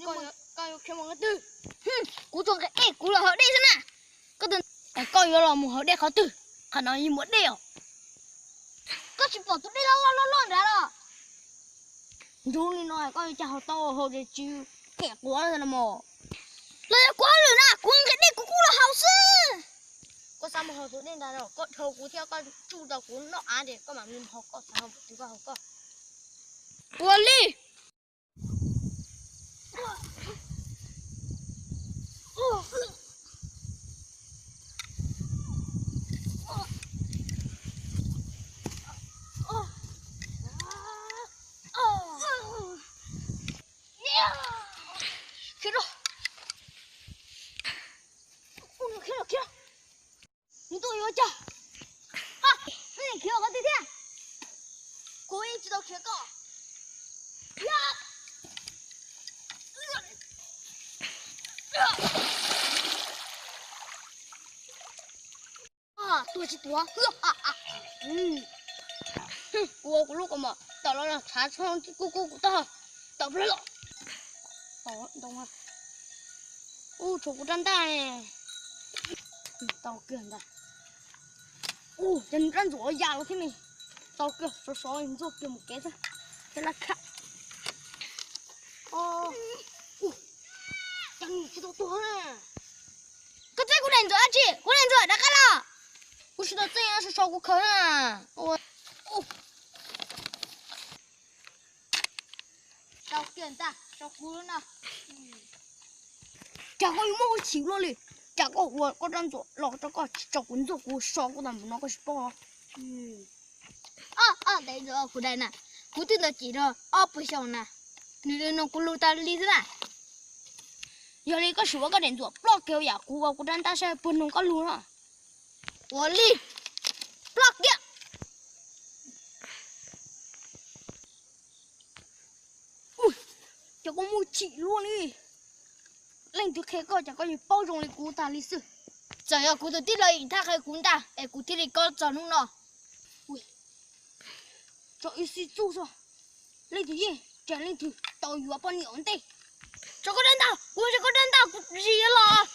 Koj yuav khiav mus qhov twg? Kuv tsuas nqhis dej kuv los haus dej xwb na. Koj tus, koj yuav los mus haus dej qhov twg? Qhov no yeej muaj dej os. Koj tsis pom tus dej loj loj loj nrad los? Ntuj, li no koj yuav cas haus tau, haus ces tsis kem quav no mos. Los yog kuv hauj lwm na, kuv nqhis dej kuv kuj los haus xwb. Koj xav mus haus tus dej ntawd los koj dhau kuv thiab koj tsuj tau kuv noj av ces koj mam li mus haus koj, xav haus twg koj haus koj. Ua li. Khiav los, khiav los, khiav los. Nws tuaj yuav cas? Khiav qhov twg thiab? Kuv yeej tsis tau khiav koj. Tuag tsis tuag. Kuv ua kuv lub kaus mom tawm los los tshav txhob kub kub kuv taub hau. Tawm plaws los. Ub, tshuav kuv rab ntaj. Tau kiag ntag. Ub, ces nws rab ntxuam ya los thiab ne. Tau kiag, sov sov ntxuaj kiag mus kev xwb. Thiab laj khaj. Cas nws tsis tau tuag na. Koj txeeb kuv daim ntxuam dab tsi? Kuv daim ntxuam rov qab los. Kuv tsis tau txeeb, sov sov kuv khaws na. Tau kiag ntag, tso kuv no. Cas koj yuav muaj hwj chim luaj li? Cas koj ua koj rab ntxuam los rau koj tsis tso kuv ntxuaj kuv so kuv tag npaum no koj tsis paub? Ob, ob daim ntxuam kuv daim na, kuv twb ntawd cim rau ob pawg xyoo na, nws no kuv lug tag li xwb na. Yog li koj sim ua koj daim ntxuam ploj kiag yam kuv ua kuv rab ntaj saib puas noog koj lug no. Ua li, ploj kiag. Ua, cas koj muaj hwj chim luaj li. Leej twg qhia koj cas koj yuav paub zoo li kuv tag li xwb. Txawm yog kuv tus tij laug Yim Thaj qhia kuv ntag es kuv thiaj li kob txog hnub no. Tso ib xib txuj xwb. Leej twg yeej, cas leej twg tau yuav poj niam ua ntej. Tso koj rab ntaj, kuv tso koj rab ntaj, kuv zis los.